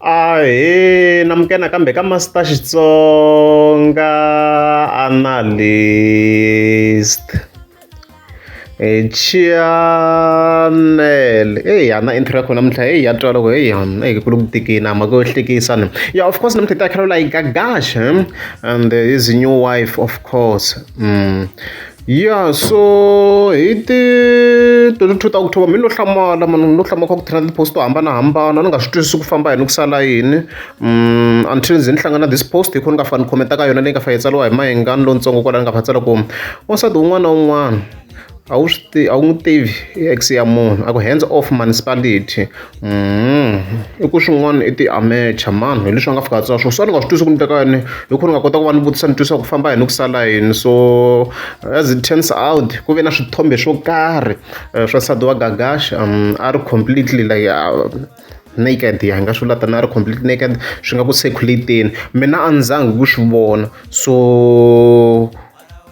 Ahee namukela nakambe ka Master Xitsonga Analyst channel eya na intro ya kona namuntlha heyi ya twala ku heyi eyi ku le ku tikeni a mhaka yo hlekisa ni ya of course namuntlha hi ta kha la yi Gagash and his new wife of course. Ya so hi ti 22 ta October mi lo hlamala mani ni lo hlamala kha ku trend ti-post to hambanahambana ni nga swi twisisi ku famba yini ku sala yini until ndzi ni hlangana na this post hi kona ni nga fika ni comment ka yona leyi nga fika yi tsariwa hi Mayengani lontsongo kwalano ni nga fika tsala ku wansati wun'wana na wun'wana a wu swi tivi a wu n'wi tivi i ex ya munhu a ku hands off municipality i ku swin'wana i ti-amateur mani hi leswi a nga fika a tsala swona so a ni nga swi twisisi ku ni teka yini hi ku ni nga kota ku va ni vutisa ni twisisa ku famba yini ku sala yini so as it turns out ku ve na swithombe swo karhi swa nsati wa Gagash a ri completely like naked ya hi nga swi vula tani a ri completely naked swi nga ku circulate-eni mina a ni zangi ku swi vona so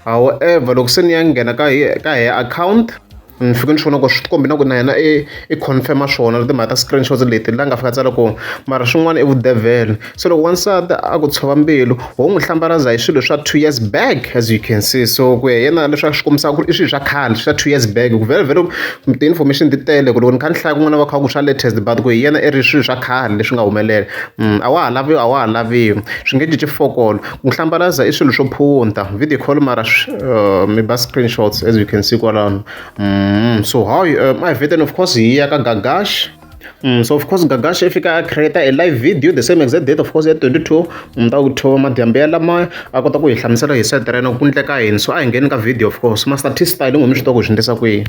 however loko se ni ya nghena ka ka her account ni fike ni swi vona ku swi tikombi na ku na yena i i confirm-a swona timhaka ta screenshots leti la nga fika tsala ku mara swin'wana i vudevhele se loko wansati a ku tshova mbilu ho n'wi hlambalaza hi swilo swa 2 years back as you can see so ku ya yena leswi a swi kombisaka ku ri i swilo swa khale swa 2 years back ku vhele vhele ti-information ti tele ku loko ni kha ni hlaya kun'wana va kha ku swa latest but ku hi yena i ri swilo swa khale leswi nga humelela a wa ha laviwi a wa ha laviwi swi nge cinci fokolo ku hlambalaza i swilo swo phunta video call mara mi ba screenshots as you can see kwalano so hayi a hi vheteni of course hi ya ka Gagash. So of course Gagash i fika a create a live video the same exact date of course ya 22 ta October madyambu ya lamaya a kota ku hi hlamusela hi site ra yena ku endleka yini so a hi ngheni ka video of course Master T style n'wi mi swi tiva ku hi swi endlisa ku yini.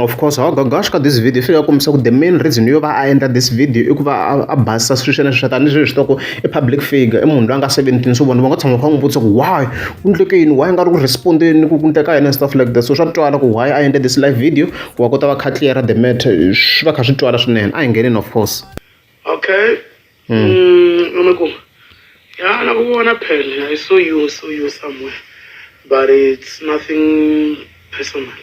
Of course how Gagash ka this video fika kombisa ku the main reason yo va a endla this video i ku va a basisa swilo swa yena swa tanihi leswi ku i public figure i munhu loyi a nga 17 so vanhu va nga tshama va kha va n'wi vutisa ku why ku endleke yini why nga ri ku respondeni ku endleka yini and stuff like that so swa twala ku why a endle this live video ku va kota va kha clear the matter swi va kha swi twala swinene a hi ngheneni of course. Okay. Ya na ku vona phela I saw you somewhere but it's nothing personal.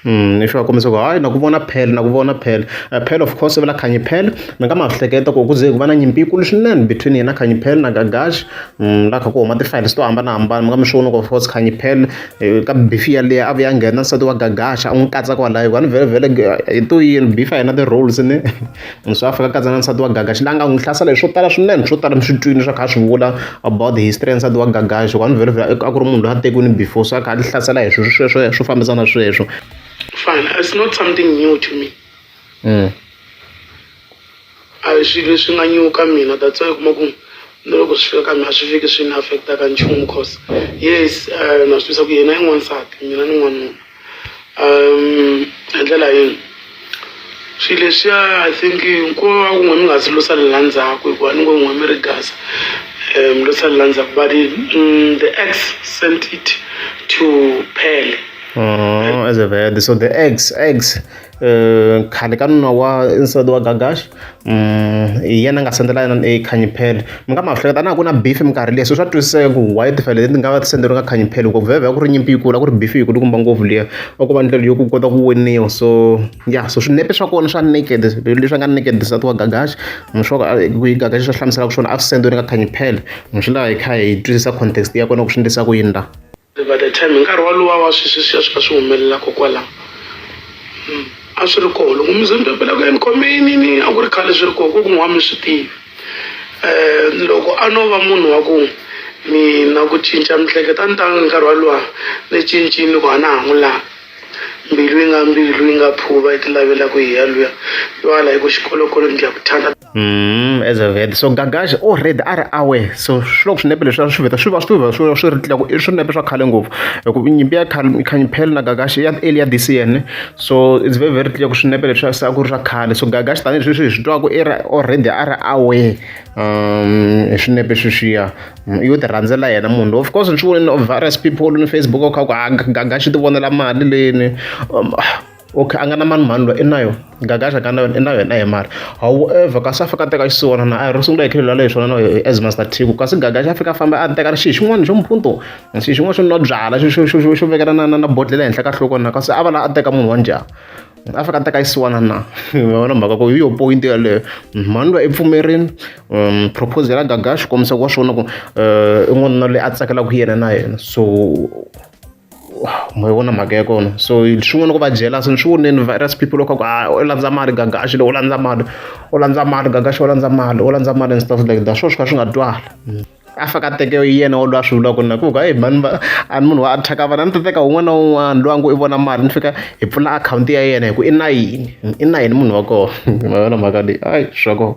Ni fika kombisa ku hayi na ku vona phela na ku vona phela phela of course vula Khanyi phela mi nga ma hleketa ku ku ze ku va na nyimpi yikulu swinene between yena Khanyi phela na Gagash la kha ku huma ti-files to hambanahambana mi nga mi swi vona ku of course Khanyi phela ka beef yaliya a vuya a nghena nsati wa Gagash a n'wi katsa kwalaya hikuva ni vhele vhele hi to yini beef a yi na ti-rules ni so a fika a katsa na nsati wa Gagash la nga n'wi hlasela hi swo tala swinene swo tala mi swi twini swa kha a swi vula about the history ya nsati wa Gagash hikuva ni vhele vhele a ku ri munhu loyi a tekiwini before so a kha a hlasela hi swilo sweswo swo fambisana sweswo. Fine, it's not something new to me. A hi swilo leswi nga new ka mina that's why u kuma ku na loko swi fika ka mina a swi fiki swi ni affect-a ka nchumu cause yes na swi twisisa ku yena i n'wansati mina ni n'wanuna hi ndlela yini swilo leswiya I think ko va ku n'we mi nga zi lo salela ndzhaku hikuva ni ngo n'we mi ri gaza lo salela ndzhaku but the ex sent it to Phele. Oh, as I've heard. So the ex khale ka nuna wa nsati wa Gagash hi yena a nga sendela yena e Khanyi Phele mi nga ma hleketa na ku na beef minkarhi liya so swa twisiseka ku why tifayele leti nga va ti senderiwe ka Khanyi Phele ku vhevhe a ku ri nyimpi yikulu a ku ri beef yikulu kumba ngopfu liya a ku va ndlela yo ku kota ku winiwa so ya so swinepe swa kona swa naked leswi nga naked nsati wa Gagash swa ku yi Gagash swa hlamuselaka swona a swi sendiwile ka Khanyi Phele swi lava hi kha hi twisisa context ya kona ku swi endlisa ku yini la. By the time hi nkarhi walowa wa sweswi swi ya swi kha swi humelela kokwalaho a swi ri kona loko mi ze mi twa phela ku ni khome a ku ri khale swi ri kona ku ku mi swi tivi loko a no va munhu wa ku mina ku cinca miehleketo a ni ta nkarhi walowa ni cincile ku a na ha n'wi lavi mbilu yi nga mbilu yi nga phuva yi ti lavela ku hi ya luya yo ala hi ku xikolokolo ngiyakuthanda. As I've heard so Gagash already a ri aware so swi loko swinepe leswi swi vheta swi va swi va swi swi ri clear ku i swinepe swa khale ngopfu hi ku nyimpi ya Khanyi Phele na Gagash ya earlier this year ne so it's very very clear ku swinepe leswi se a ku ri swa khale so Gagash tanihileswi hi swi twaka i ri already a ri aware hi swinepe sweswiya yo ti rhandzela yena munhu of course ni swi vonile various people ni Facebook kha ku Gagash i ti vonela mali leni okay a nga na mani mhani loyi i na yona Gagash a nga na yona i na yona hi mali however kasi a fika a teka xisiwana na a ri sungula hi khelo hi swona na as Master T ku kasi Gagash a fika a famba a teka xi xin'wana xo mphunto xi xin'wana xo nwa byala xo xo xo xo vekela na na na bodlhela henhla ka nhloko na kasi a va la a teka munhu wa njhani. A fika a teka xisiwana na ma vona mhaka ku hi yo point yaleyo mhani loyi i pfumerini proposal ya Gagash kombisa ku wa swi vona ku i n'wanuna loyi a tsakelaka yena na yena so ma yi vona mhaka ya kona so swin'wana ku va jealous ni swi voneni various people loko ku a u landza mali Gagash u landza mali u landza mali Gagash u landza mali u landza mali and stuff like that swo swi kha swi nga twali a fika a teke yena wa loyi a swi vulaka na ku hayi mhani va a ni munhu wa attack-a vanhu a ni ta teka un'wana na un'wana loyi a ngo i vona mali ni fika hi pfula akhawunti ya yena hi ku i na yini i na yini munhu wa kona ma yona mhaka leyi ayi swa kona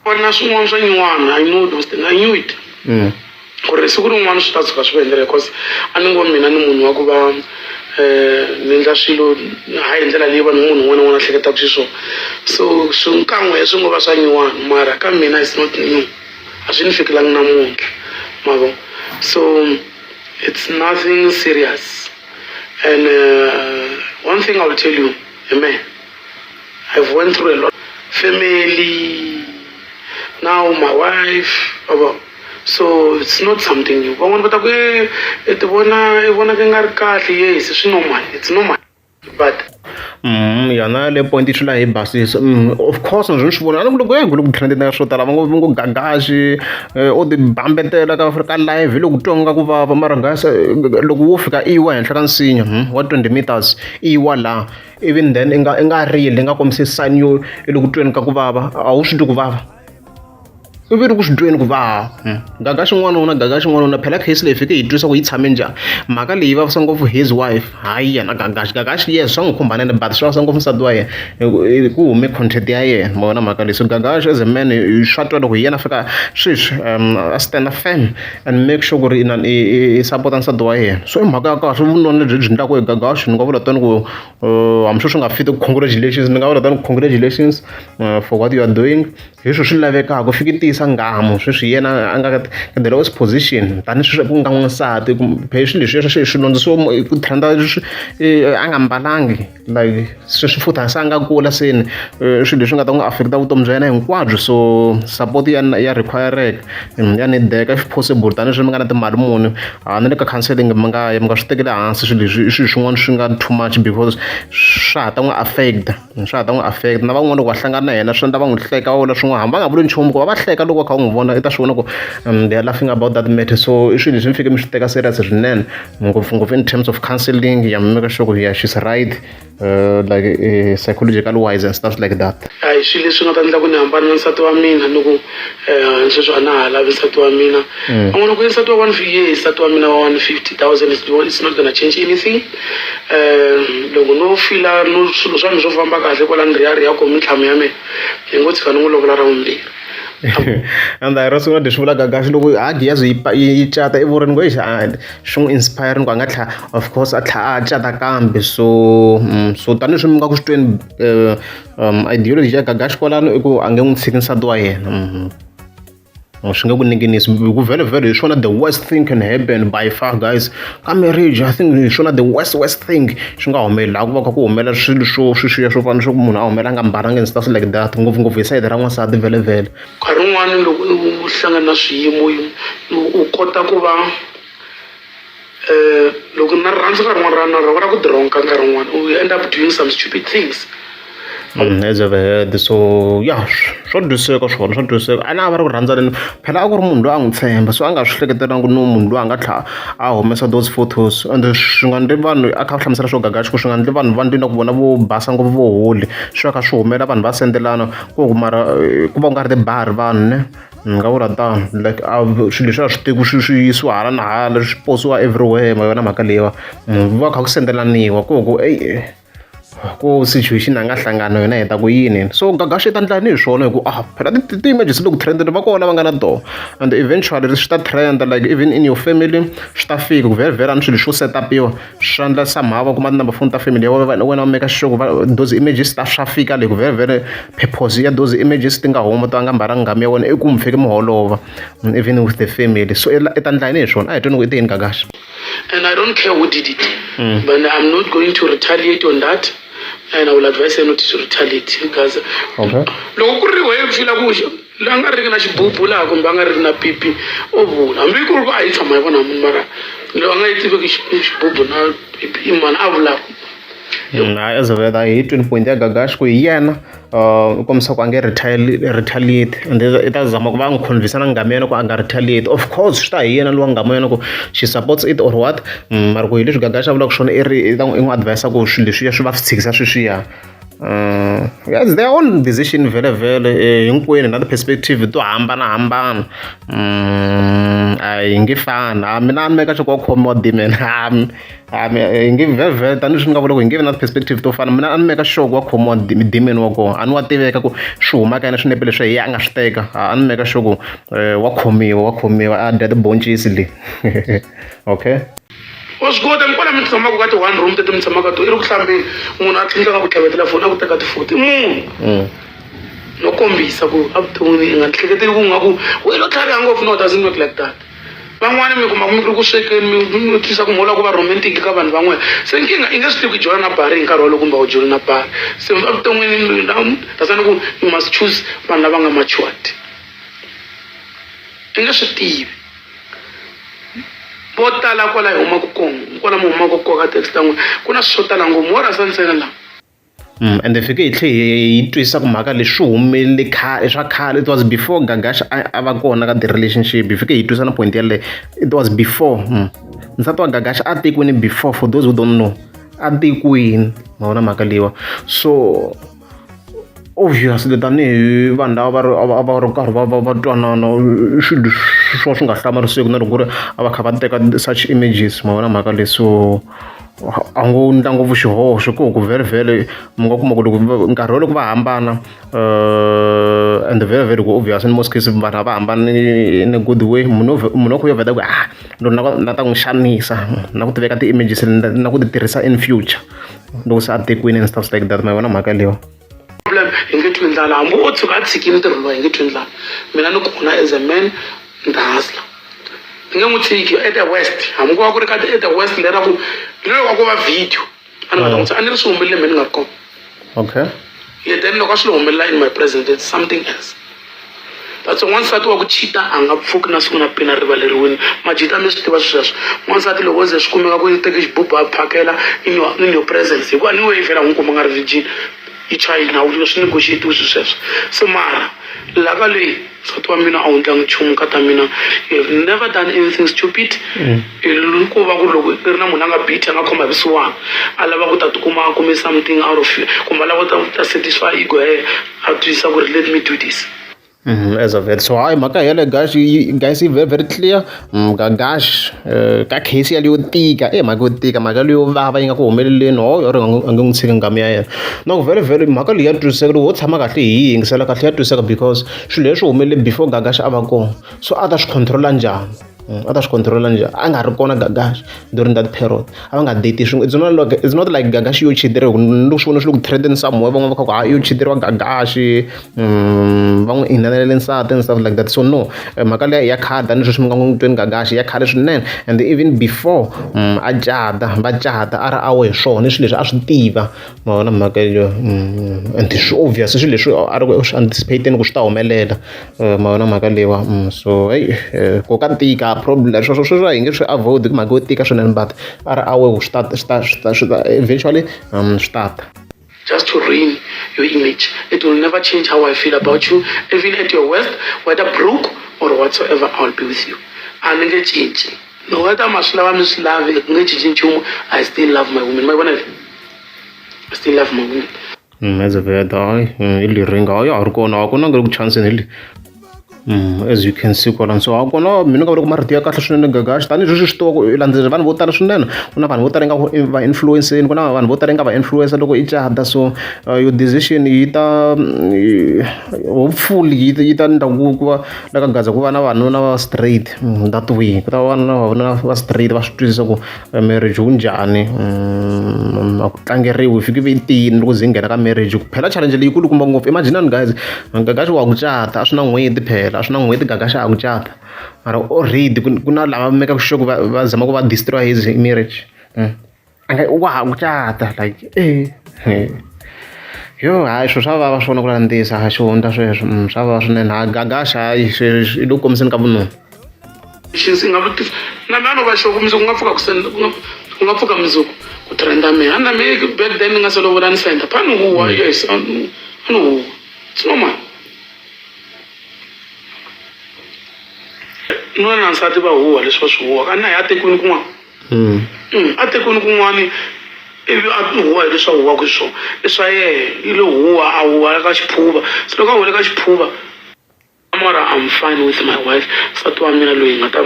vona swin'wana swa nyuwana I know those things I knew it ku ri siku rin'wana swi ta tshuka swi va hi ndlela because a ni ngo mina ni munhu wa ku va ni endla swilo hayi hi ndlela leyi vanhu munhu un'wana na un'wana a hleketaka xiswona so swi kan'we swi ngo va swa nyuwana mara ka mina it's not new a swi ni fikelangi namuntlha ma vo so it's nothing serious and one thing I will tell you amen I've went through a lot family now my wife avo so it's not something new van'wani va ta ku e i ti vona i vonaka i nga ri kahle yes swi normal it's normal but Yona le point yi tlhela hi basisa of course na swi vona loko loko ku le ku trend swo tala va ngo va ngo Gagashi u ti bambetela ka ka live hi loko twa nga ku vava mara guys loko wo fika i wa henhla ka nsinya wa 20 meters i wa laha even then i nga i nga rili i nga kombisi sign yo i le ku tweni ka ku vava a wu swi twi ku vava i vi ri ku swi tweni ku vava Gagashi n'wanuna Gagashi n'wanuna phela case leyi fike hi twisa ku yi tshame njhani mhaka leyi vavisa ngopfu his wife hayi yena Gagashi Gagashi yes swa n'wi khumba nene but swi vavisa ngopfu nsati wa yena ku hume content ya yena ma vona mhaka leyi so Gagashi as a man swa twa loko hi yena fika sweswi a stand firm and make sure ku ri inani i support nsati wa yena so i mhaka ya kahle vunoni lebyi byi endlaku hi Gagashi ni nga vula tani ku hambi swo swi nga fiti congratulations ni nga vula tani congratulations for what you are doing hi swo swi lavekaka fiki tiyisa nghamu sweswi yena a nga ka the lowest position tanihi sweswi ku nga n'wansati phela swilo leswi swilondza swo ku trend a nga mbalangi like sweswi futhi se a nga kula seni swilo leswi nga ta n'wi affect-a vutomi bya yena hinkwabyo so support ya ya require-eka ya need-eka if possible tanihileswi mi nga na timali muni na le ka counselling mi nga ya mi nga swi tekeli hansi swilo leswi i swilo swin'wana swi nga too much because swa ha ta n'wi affect swa ha ta n'wi affect na van'wana loko va hlangana na yena swi endla va n'wi hleka va vula swin'wana hambi va nga vuli nchumu ku va va hleka loko va kha va n'wi vona i ta swi vona ku they are laughing about that matter so i swilo leswi mi fike mi swi teka serious swinene ngopfungopfu in terms of counseling ya mi make sure ku yeah she's right like psychological wise and stuff like that a hi swilo leswi nga ta endla ku ni hambana na nsati wa mina ni ku sweswi a na ha lavi nsati wa mina van'wana ku nsati wa one ye nsati wa mina wa 150,000 it's not gonna change anything loko no fila no swilo swa mina swo famba kahle kwalani riya riya komi ntlhamu ya mina hi ngo tshika ni n'wi lovola ra vumbirhi and ro sungula leswi vula Gagashi loko hagi ya ze yi cata i vurini ngo exi swi n'wi inspire ku a nga tlha of course a tlha a cata kambe so so tanihileswi mi nga ku swi tweni ideology ya Gagashi kwalano i ku a nge n'wi tshiki nsati wa yena swi nge ku ninginisi hi ku vhele vhele hi swona the worst thing can happen by far guys ka marriage I think hi swona the worst worst thing swi nga humeleli laha ku va kha ku humelela swilo swo sweswiya swo fana swo ku munhu a humela a nga mbalanga and stuff like that ngopfungopfu hi sayiti ra n'wansati vhele vhele nkarhi wun'wani loko u hlangana na swiyimo u kota ku va loko na rirhandzu nkarhi wun'wana ra na ra ku dironka nkarhi wun'wani u end up doing some stupid things As I've heard so yeah swa twisiseka swona swa twisiseka a na a va ri ku rhandzaneni phela a ku ri munhu loyi a n'wi tshemba so a nga swi hleketelangi no munhu loyi a nga tlha a humesa those photos and swi nga ndli vanhu a kha a hlamusela swo Gagashi ku swi nga ndli vanhu va ndlwini ku vona vo basa ngopfu vo holi swi va kha swi humela vanhu va sendelana ku ku mara ku va ku nga ri tibari vanhu ne ni nga vula tano like a swilo leswi a swi tivi swi swi yisiwa hala na hala swi posiwa everywhere ma yona mhaka leyiwa ku va kha ku sendelaniwa ku ku eyi ku situation a nga hlangana yona hi ta ku yini so Gagashi i ta ndla ni hi swona hi ku ah phela ti-images loko trend va kona va nga na tona and eventually swi ta trend like even in your family swi ta fika ku vhele vhele a ni swilo swo set up-iwa swi endla somehow va kuma ti-number phone ta family ya wena wena va make sure ku va those images ta swa fika le ku vhele vhele purpose ya those images ti nga huma ta nga mbalanga nghamu ya wena i ku mi fike mi holova even with the family so i ta ndla yini hi swona a hi tweni ku i ti yini Gagashi and I don't care who did it but I'm not going to retaliate on that and I will advise her not to retaliate because loko ku ri wehe fila ku la nga riki na xibubu laha kumbe a nga riki na pipi o vula hambi ku ri ku a hi tshama hi vona munhu mara loyi a nga yi tiveki xibubu na pipi i mani a vulaka Hayi, as vhela hi twin point ya Gagash ku hi yena u kombisa ku a nge retaliate and i ta zama ku va a n'wi convince na nghamu ya yena ku a nga retaliate. Of course swi ta hi yena lowa nghamu ya yena ku she supports it or what, mara ku hi leswi Gagash a vulaka swona i ri i ta n'wi i n'wi advise ku swilo leswiya swi va swi tshikisa sweswiya. Yeah, it's their own decision vhele vhele, hinkwenu na ti-perspective to hambanahambana. A hi nge fani. A mina a ni meka sure ku wa khomiwa Dman. Hi nge vhele vhele tanihileswi ni nga vula ku hi nge vi na ti-perspective to fana, mina a ni meka sure ku wa khomiwa Dman wa kona. A ni wa tiveka ku swi huma ka yena swinepe leswiya hi yena a nga swi teka. A ni meka sure ku wa khomiwa, wa khomiwa a dya tiboncisi le. Okay. Wa swi kota mi kwala mi tshamaka ka ti-one room teti mi tshamaka to i ri ku hlambeni munhu a tlhintlha ku tlhavetela foni a ku teka tifoto i munhu no kombisa ku evuton'wini i nga hleketeli ku nga ku we lo tlhariha ngopfu. No, doesn't work like that. Van'wani mi kuma mi ri ku swekeni mi twisa ku mo lava ku va romantic ka vanhu van'wana, se nkingha i nge swi tivi ku i jola na bari hi nkarhi wolowo kumbe a wu joli na bari. Se evuton'wini dasani ku you must choose vanhu lava nga matured, i nge swi tivi. Vo tala kwala hi humaka kona, kwala mi humaka kona ka taxi ta n'wina ku na swo tala ngopfu mo rhasa ntsena laha. Ende fike hi tlhe hi twisisa ku mhaka leswi humelele khale, swa khale, it was before Gagash a va kona ka the relationship. Hi fike hi twisisa na point yaleyo, it was before. Nsati wa Gagash a tekiwini before, for those who don't know, a tekiwini. Ma vona mhaka leyiwa. So obviously tanihi vanhu lava va ri a va ri karhi va twanana, i swilo swo swi nga hlamariseki na loko ku ri a va kha va teka such images. Ma vona mhaka leyi. So a ngo endla ngopfu xihoxo ku ku vhele vhele mi nga kuma ku loko nkarhi wa loko va hambana, and vhele vhele ku obvious in most cases vanhu a va hambani in a good way. Munhu wa ku yo vheta ku ah na ta n'wi xanisa na ku ti veka ti-images na ku ti tirhisa in future loko se a tekiwini and stuff like that. Ma vona mhaka leyiwa. Problem hi nge twi ndlala hambi o tshuka a tshikile ntirho lowu, hi nge twi ndlala. Mina ni kona as a man ni ta hustler, ni nge n'wi tshiki at the worst, hambi ku va ku ri ka at the worst lera ku loko ko va video a ni nga ta n'wi tshika a ni ri swi humelele me ni nga ri kona. Yeah, then loko a swi lo humelela in my presence, it's something else. That's why n'wansati wa ku cheat-a a nga pfuki na siku na pina rivaleriwini. Majita mi swi tiva sweswo. N'wansati loko o ze swi kumeka ku i teke xibubu a phakela in your presence, hikuva ni wehe vhela n'wi kuma nga ri virgin yi chayina a wu swi negotiate-iwi swilo sweswo. Se mara la ka leyi nsati wa mina a wu ndlangi nchumu ka ta mina, you have never done anything stupid. Ku va ku loko i ri na munhu a nga bithi a nga khoma hi vusiwana a lava ku ta tikuma a kume something out of you, kumbe a lava ku ta satisfy ego ya yena a twisisa ku ri let me do this. As of it. So hayi mhaka yeleyo guys, guys yi very very clear. Gagash ka case yaleyo tika, i mhaka yo tika, mhaka leyo vava yi nga ku humeleleni ho yo ri a nge n'wi tshiki nghamu ya yena. Na ku vhele vhele mhaka leyi ya twisiseka loko ho tshama kahle hi yi yingisela kahle ya twisiseka because swilo leswi humelele before Gagash a va kona. So a ta swi control-a njhani? A ta swi control-a njhani? A nga ri kona Gagash during that period. A va nga date swin'we. It's not like Gagash yo cheateriwa, ni loko swi vona swi le ku trend-eni somewhere van'wana va kha ku ha yo cheateriwa Gagash, va n'wi inanelele nsati and stuff like that. So no, mhaka liya i ya khale tanihi sweswi mi nga n'wi tweni Gagash i ya khale swinene and even before a cata va cata a ri aware hi swona i swilo leswi a swi tiva. Ma vona mhaka leyo, and swi obvious i swilo leswi a ri ku swi anticipate-eni ku swi ta humelela. Ma vona mhaka leyiwa. So heyi ku ka tika problem sweswo sweswo a hi nge swi avoid hi mhaka yo tika swinene but a ri aware ku swi ta swi ta swi ta swi ta eventually swi ta ta. Just to ruin your image. It will never change how I feel about you. Even at your worst, whether broke or whatsoever, I'll be with you. A ni nge cinci. No whether ma swi lava mi swi lavi, ku nge cinci nchumu. I still love my woman. Ma yi vona leyi? I still love my woman. As a veta hayi hi le ringa a ya ha ri kona a ku na nge le ku chanseni hi le. As you can see kwalano, so a kona mina nga vula ku marito ya kahle swinene Gagash tanihileswi swi tiva ku i landzelela vanhu vo tala swinene, ku na vanhu vo tala i nga ku va influence-eni, ku na vanhu vo tala i nga va influence loko i cata. So your decision yi ta hopefully yi ta endla ku ku va la ka Gaza ku va na vanhu va straight that way, ku ta va na vavanuna va straight va swi twisisa ku marriage wu njhani, a ku tlangeriwi fike vi tiyini loko ze yi nghena ka marriage. Phela challenge leyi kulukumba ngopfu, imagine guys, Gagash wa ku cata a swi na n'hweti, phela a swi na n'hweti Gagash a ku cata mara already ku na lava mekaka sure ku va zama ku va destroy his marriage. A nga wa ha ku cata like yo hayi swilo swa vava swona ku landzisa a xihundla sweswo, swa vava swinene. Ha Gagash hayi i le ku kombiseni ka vununa. Na mina no va sure ku mundzuku ku nga pfuka ku nga pfuka mundzuku. Ku trenda mehe a na mehe back then ni nga se lovola ni senda pha ni huwa yes a ni huwa it's normal. Nuna na nsati va huwa leswi va swi huwaka a na hi a tekiwini kun'wana a tekiwini kun'wani ivi a huwa hi leswi a huwaka hi swona i swa yehe yi lo huwa a huwa ka xiphuva se loko a huwile ka xiphuva mara I'm fine with my wife nsati wa mina loyi nga ta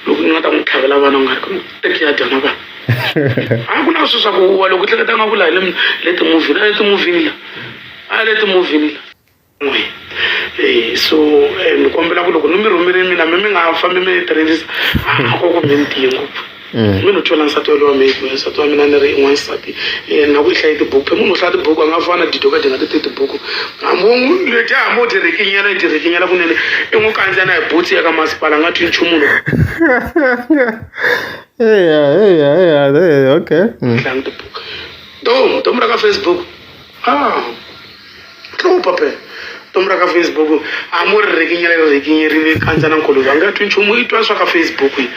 loko ni nga ta n'wi tlhavela vana u nga ri teki ya dya na vana a ku na swilo swa ku huwa loko u hleketa nga vula hi le le timovhini a le timovhini la a le timovhini la n'we so ni kombela ku loko ni mi rhumerile mina mi mi nga fambi mi tirhisa a ko ku mi ni tiye ngopfu mi no twela nsati walowa maybe nsati wa mina ni ri i n'wansati na ku i hlaye tibuku phela munhu u hlaya tibuku a nga fana na dido ka di nga ti tivi tibuku hambi wo n'wi letiya hambi wo ti rhikinyela i ti rhikinyela kunene i n'wi kandziya na hi butsu ya ka masipala a nga twi nchumu loko eya eya eya okay hlaya tibuku domu domu ra ka Facebook ah hlupha phela domu ra ka Facebook hambi wo ri rhikinyela ri rhikinyerile kandza na nkuluva a nga twi nchumu i twa swa ka Facebook yi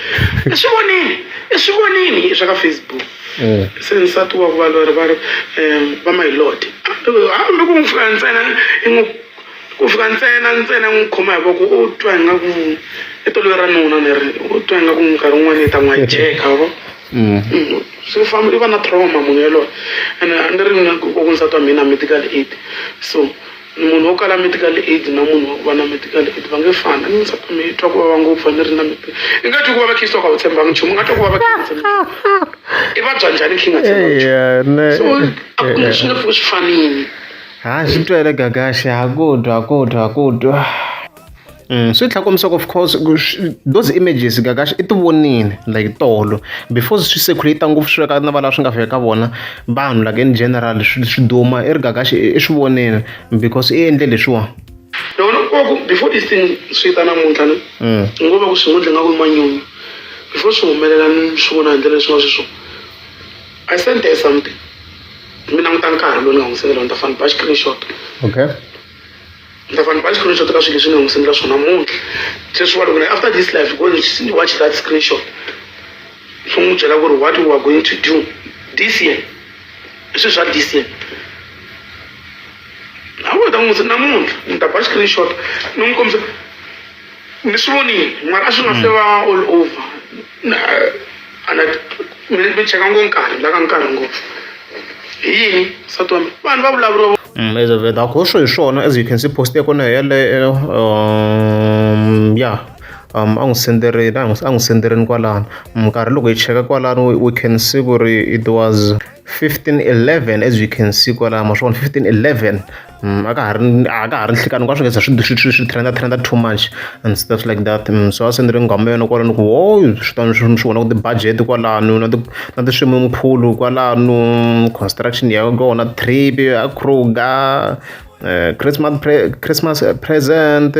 i swi vonile i swi vonile i swa ka Facebook se nsati wa ku va lori va ri va mayilote hambi ku n'wi fika ntsena i n'wi ku fika ntsena ntsena n'wi khoma hi voko u twa ingaku i toloveri ra nuna leri u twa ingaku nkarhi wun'wani i ta n'wi hijack wa vo swi famba i va na trauma munhu yaloye ene a ni ri mina ku nsati wa mina medical aid so munhu wo kala medical aid na munhu wa ku va na medical aid va nge fani a ni nsati wa mina i twa ku vava ngopfu a ni ri na i nga twi ku vava khisto ka u tshembanga nchumu u nga twa ku vava i vabya njhani khe i nga tshembanga nchumu so a ku swi nge pfuki swi fanile ha swi twele gagashi ha ku twa ku twa ku twa swi tlhela kombisa ku of course those images gagashi i ti vonile like tolo before swi circulate ngopfu swi veka na valava swi nga fika ka vona vanhu like in general swi swi duma i ri gagashi i swi vonile because i endle leswiwa loko ni ku before this thing swi ta namuntlha ni ngo va ku swi ngo ndle nga ku manyunyu before swi humelela ni swi vona hi ndlela leswi nga xiswona I sent her something mi languta nkarhi lowu ni nga n'wi sendela ni ta fane ba screenshot okay ni ta fane ba screenshot ka swilo leswi ni nga n'wi sendela swona namuntlha se swi va loko after this life go and watch that screenshot swi n'wi byela ku ri what we are going to do this year i swilo swa this year a wo ta n'wi namuntlha ni ta ba screenshot ni n'wi kombisa ni swi vonile mara a swi nga se va all over a mi cheka ngo nkarhi la ka nkarhi ngopfu hi yini nsati wa mina vanhu va vulavuriwa Elizabeth akho swo hi swona as you can see post ya kona yeleyo ya a n'wi senderini a n'wi senderini kwalano nkarhi loko hi cheka kwalano we can see ku ri it was 1511 as you can see kwalano ma swona 1511 a ka ha ri a ka ha ri nhlikani hinkwaswo nge swi swi swi swi trenda trenda too much and stuff like that so a sendele nghoma yona kwalano ku wo swi ta swi swi vona ku ti-budget kwalano na ti na ti-swimming pool kwalano construction ya kona trip ya Kruger Christmas pre Christmas present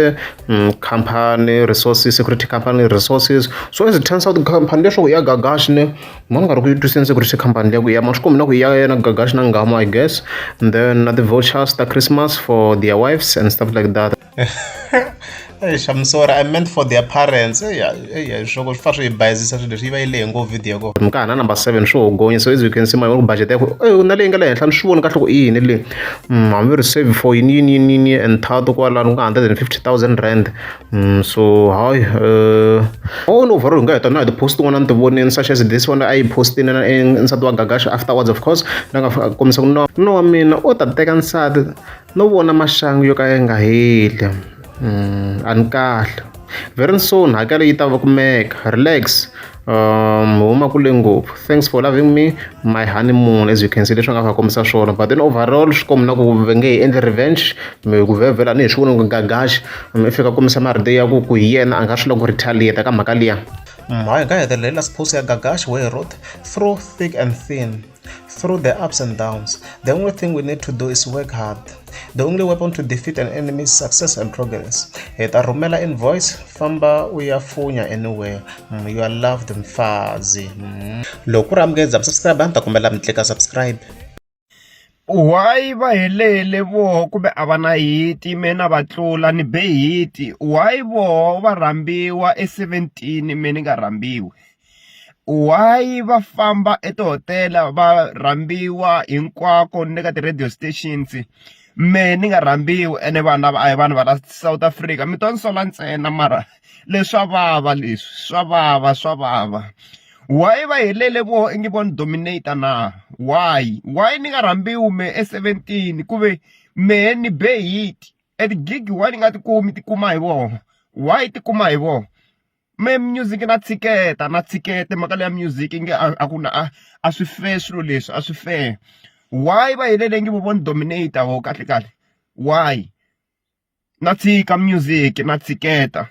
company resources security company resources so as it turns out company leswaku ya Gagash ne mani nga ri ku yi twisisa security company leyi ku ya ma swi kombi na ku ya yena Gagash na Ngama I guess and then na ti-vouchers ta Christmas for their wives and stuff like that Eish, I'm sorry, I meant for their parents. Eya, eya, swo swi fa swi hi bayizisa swilo leswi yi va yi lehe ngopfu video ya kona. Ka ha na number 7 swo gonya so as you can see my budget ya ku eh na leyi nga le henhla ni swi voni kahle ku i yini leyi. Hambi ri save for yini yini yini yini and thato kwalano ku nga 150,000 rand. So hayi all overall hi nga heta na hi ti-post tin'wana ni ti vonini such as this one a yi postini na nsati wa Gagash afterwards of course la nga kombisa ku no no wa mina u ta teka nsati no vona maxangu yo ka ya nga heli a ni kahle very soon hakelo yi ta va kumeka relax huma kule ngopfu thanks for loving me my honeymoon as you can see leswi nga va kombisa swona but then overall swi komba na ku va nge hi endli revenge ku vhevhela ni hi swi vona ku Gagash i fika kombisa marito ya ku ku hi yena a nga swi lavi ku retaliate ka mhaka liya hayi nga hetelela hi last post ya Gagash where he wrote through thick and thin through the ups and downs the only thing we need to do is work hard the only weapon to defeat an enemy is success and progress hi ta rhumela invoice famba u ya funya anywhere you are loved mfazi loko ku ri amukeza subscribe a ni ta kombela mi tlika subscribe Why va helele voho kumbe a va na hiti me na va tlula ni be hiti why voho va rhambiwa e 17 me ni nga rhambiwi. Why va famba etihotela va rhambiwa hinkwako ni le ka ti-radio stations mehe ni nga rhambiwi ene vanhu lava a hi vanhu va la South Africa mi to ni sola ntsena mara leswa vava leswi swa vava swa vava why va helele voho ingi vo ni dominate na why why ni nga rhambiwi mehe e-seventeen ku ve mehe ni be hit e tigigi why ni nga ti kumi ti kuma hi vona why ti kuma hi vona me music na tshiketa na tshiketa mhaka leya music inge a ku na a swi fair swilo leswi a swi fair why va helele ngi vo vo ni dominate vo kahle kahle why na tshika music na tshiketa.